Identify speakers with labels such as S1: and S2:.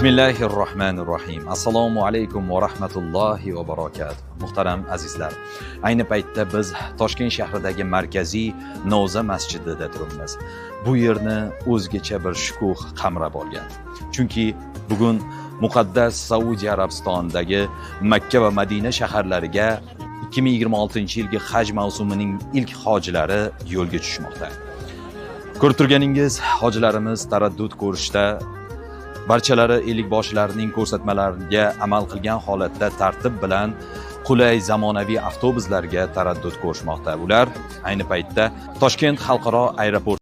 S1: Bismillahir rohmanir rohim. Assalomu alaykum va rahmatullohi va barakatuh. Muhtaram azizlar, ayni paytda biz Toshkent shahridagi markaziy Novza masjidida turibmiz. Bu yerni o'zgacha bir shukuh qamrab olgan. Chunki bugun muqaddas Saudiya Arabistonidagi Makka va Madina shaharlariga 2026-yilgi haj mavsumining ilk hojilari yo'lga tushmoqda. Ko'rib turganingiz, hojilarimiz taraddud ko'rishda, barchalari ellikboshilarining ko'rsatmalariga amal qilgan holatda tartib bilan qulay zamonaviy avtobuslarga taraddud ko'rishmoqda. Ular ayni paytda Toshkent xalqaro aeroporti